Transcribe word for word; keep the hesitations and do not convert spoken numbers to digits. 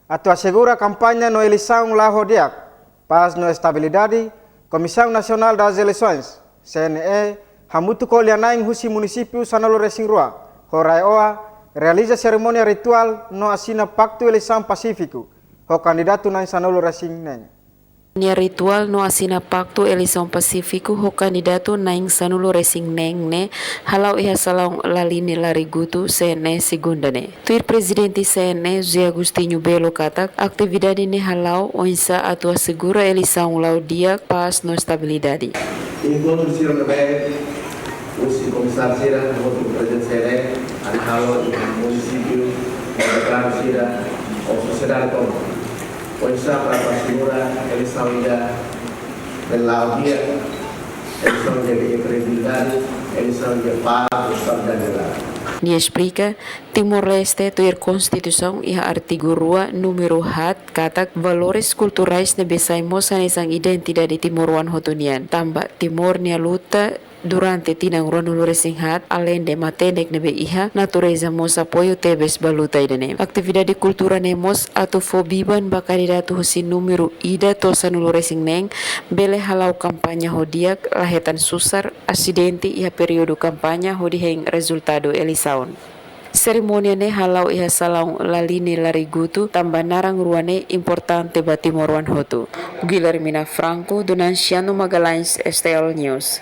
Atu asegura kampaña no eleisaun la'o ho di'ak, pás no estabilidade, Comissão Nacional das Eleições, C N E, hamutuk ho lia-na'in husi munisípiu sanulu-resin-rua, ho RAEOA, realiza serimónia rituál no asina paktu eleisaun pasífiku ho kandidatu na'in sanulu-resin-neen. Nia rituál no asina paktu eleisaun pasífiku ho kandidatu na'in sanulu-resin-neen ne'e hala'o iha salaun Laline Larigutu, C N E, segunda ne'e. Tuir Prezidente C N E, José Agostinho Belo katak, atividade ne'e hala'o oinsá atu asegura eleisaun la'o di'ak, pás no estabilidade. Enkontru sira ne'ebé husi komisáriu sira hamutuk ho prezidente C N E, ami halo iha munisípiu, veteranos sira, ho sosiedade tomak. Oinsá para asegura eleisaun ida bele la'o di'ak, eleisaun ida iha kredibilidade, eleisaun ida pás, estabilidade. Nia esplika, Timor-Leste tuir Konstituisaun iha artigu rua númeru haat katak valores kulturais ne'ebé sai mós hanesan identidade timoroan hotu nian. Tanba Timor nia luta durante tinan ruanulu-resin-haat, aleinde matenek ne'ebé iha, natureza mós apoiu tebes ba luta ida-ne'e. Atividade kultura ne'e mós atu fó biban ba kandidatu husi númeru ida to'o sanulu-resin-neen bele hala'o kampaña ho di'ak, la hetan susar, asidente iha períodu kampaña hodi hein rezultadu eleisaun. Serimónia ne'e hala'o iha salaun Laline Larigutu, tanba naran rua ne'e importante ba timoroan hotu. Guilhermina Franco, Donanciano Magalhães, S T L News.